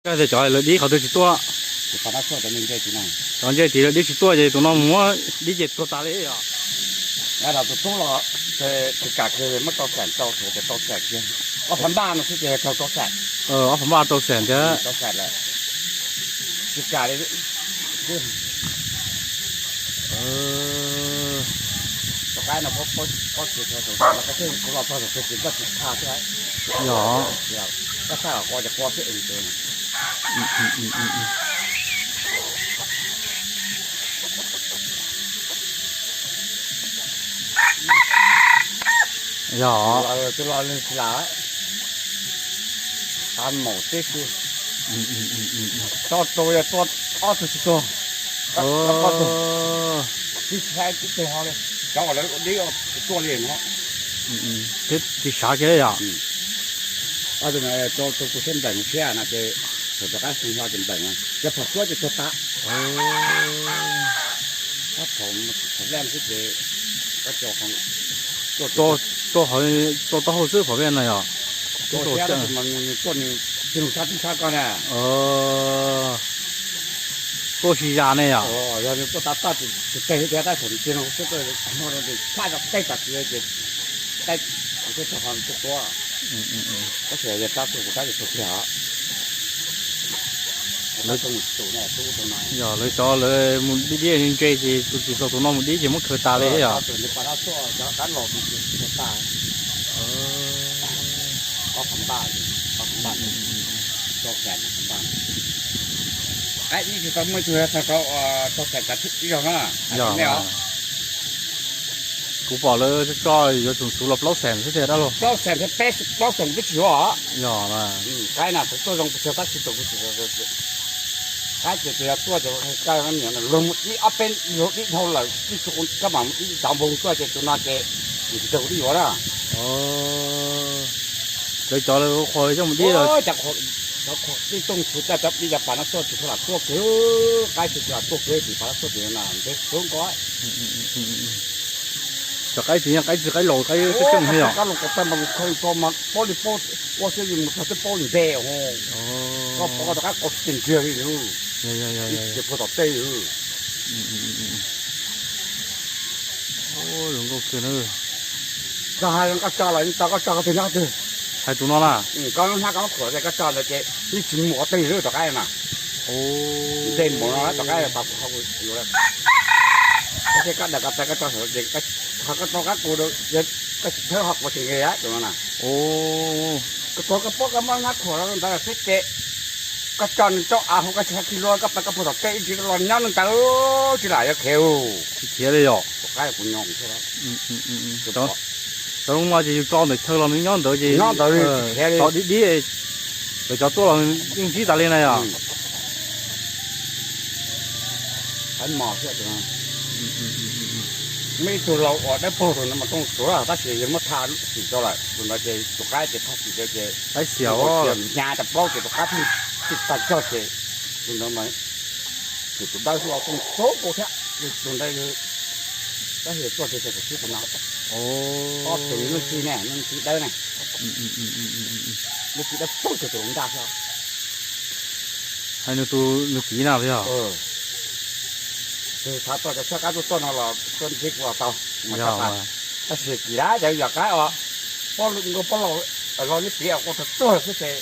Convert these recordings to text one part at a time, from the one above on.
Koj tias cov lawv dib qhov twg tsis tuaj? Cov ntsej tid lawv dib tsis tuaj ces tus no mus muab dib ces tuag tas li yom. Tus tub los, tus kam kiag muab rau xees rau, rau xees kiag. Ob phav npaj no xwb ces raug rau xees. Ob phav npaj rau xees thiab. Tsis kam li. Tus qaib no, kuv los txog tus tsis tsis tha thiab. Yog. Koj txhaj qhov ces qua xwb. Yog. Tus los tsis lam, qab maum tib si. Tso rau yog tua ob tug tsis tuag. Tib txhais tib teg ho li, cov uas lawv dib tsis tuaj li no. Thiab tsis sav kiag li yom. Ob tug no rau tus siab npeem siab no ces thaum rov qab xees hlo ces npeem, cov phom suab ces tuag tas. Phom, phom vej xwb ces, tua taub hau xwb phom vej no yom. Tuaj nws tsis lug sab tib sab koj na. Tuaj si zas ne yom. Yog nws tuaj tav toj tsis teg li tias tab sis nws tsis lug sab, tshaj tau teb tas txiv ces, teb, kuv thiaj tso qhov tuaj tuaj. Tab sis yog rab tuaj kuv rab ces tuag kiag os. Yog lawv cov lawv mus dib dib ntse ces tus tsis tau tus no mus dib ces muab khaws tas li yom. Qaib ib tsis tau muaj ib tug tau, tau xaim kav ib zaug na. Yog ne os. Kuv pom lawv tso yuav tsum xuv los plaub xees xwb tiag dab laug. Plaub xees thiab peb, plaub xees twb tsis yuav os. Yog mas. Qaib na, tus tuaj zoo pes tsawg tab sis tus kuv tsis, qaib ces tus yog tuaj ces koj niam lug mus dib ob peb lug dib dhau lawm ib tug kab mam mus dib tov npoog tuaj ces tus no ces nws tsis tau kuv twb yuav na. Lawv cov lawv qhuas coj mus dib los. Cov qhuas dib tooj txhuv coj cov dib cov pas no tuaj tsis tau lam tuaj kiag, qaib tsis tau lam tuaj kiag tim pas no tuaj tim no ntev kawg nkaus. Cov qaib tsis yog qaib txi qaib laus qaib coob coob thiab yom. Kab laus kom tag mas mus khaws tso mas paub li paub, ua xwb mus txog twb paub li ntev. Koj pom koj rov qab qau tsis ntsiag li. Ib txhia puag tom tej. Zoo nkauj kawg na. Koj hais koj tso los yeej tau, koj tso qhov twg nyob qhov twg. Hais tus no na. Koj hnab koj muab khuam ces koj tso ntawd ces yeej tsis mus qhov twg li rov qab na. Ntsej muag no rov qab tau kuv qhov kuv yuav lawm. Koj thiaj koj daws koj txais koj tso saum ces koj tso qab kuv, koj tsis thawb ho kuv tsis nqis tus no na. Koj tuag koj paub koj muab hnab khuam ntawd xwb ces koj tso nws rau av hauv koj tsis hais tsis luag koj pais koj puag tom tej ib tsis los nyob nws ntawd tsis lam yuav khiav. Tsis khiav li yom. Tus qaib kuv nyo thiab. Cov no ces yus tso ntawm chaw los nws nyob ntawd ces nyob ntawd tsis khiav li. Tov dib dib, lawv cov tuaj los yeej ntsib tas li na yom. Qaib mos thiab. Muaj ib tug laus uas dawb paug tus no mas tooj tsuav tab sis yog muab tha xim rau lawm tus ntawd ces tus qaib ces tha xim rau ces qaib xiam hnyav tas plaub ces tus qaib thiaj tsis tag cog ces tus ntawd mas tus dawb xwb los tooj tsuav thiab. Tus ntawd tab sis tuaj tsis tau tus sib tus no. Ob tug nws leej txiv ne, leej txiv dawb ne. Leej txiv dawb paug tug tus hluas nrag xwb. Hais nws tus nws txiv na yog. Tus thav txog cov sab qab tuaj tuaj no los tuaj ntsib kuv los tau. Tab sis kim lab cov yog qaib os, pob nkauj pob laus los neb piav ua tag tuag xwb ces,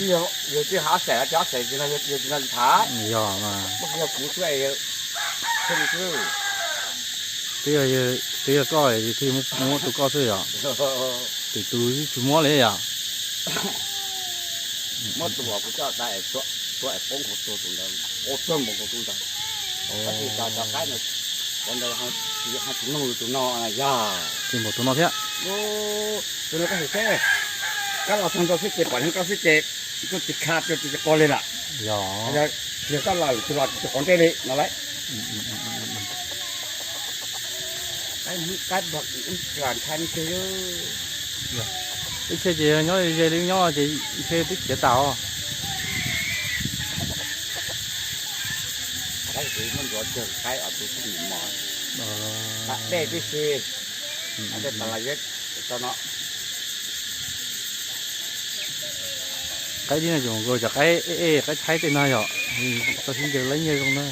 yog twb hais ob xeem los ces ob xeem tsis no yog tsis no tsis tham. Yog, muab kuv yog kuv xwb, thiaj li xwb. Twb yog, twb yog koj thiaj muab tus koj xwb yom. Twb tus tsis muab li yom. Muab tus uas kuv coj dai tuav es poob hauv tuag tus ntawd, ua tuag npaum nkaus tus ntawd. Tab sis cov, cov qaib ntawd, cov ntawd ho tsis mloog tus no yog. Tsis npaum tus no thiab. Tus no koj xyuas seb, koj los txog ntua xwb ces pom neeg koj xwb ces tuaj tsis kha tuaj tsis qua li lawm. Yog. Tsis yog koj los tus los tsis quav ntsej li no lauj. Qaib ntshai ntshai. Ib txhia ces nyob ze li nyob ces ntshe twb khiav tas os. Qaib kuv muab ntxuav tsawg qaib os, tus tsis mos. Qaib dej tib si. Dej tas los yog tso no. Qaib dib no ces nkaus cov qaib ej ej qaib thaib tej no yom. Tau sib ncaws laib nyiaj zoo na.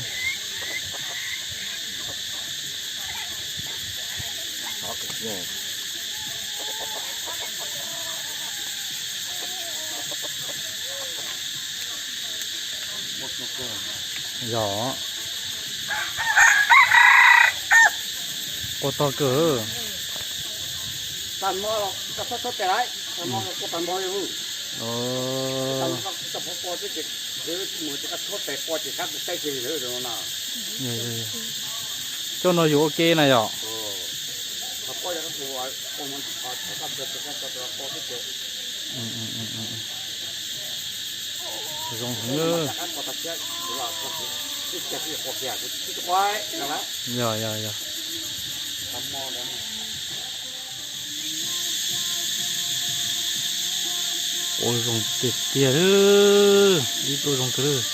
Yog, qua tog kawg. Coj no yus ua ke na yom? Zoo heev. Yog, yog, yog. Ua zoo tiag tiag, ib tug zoo kawg.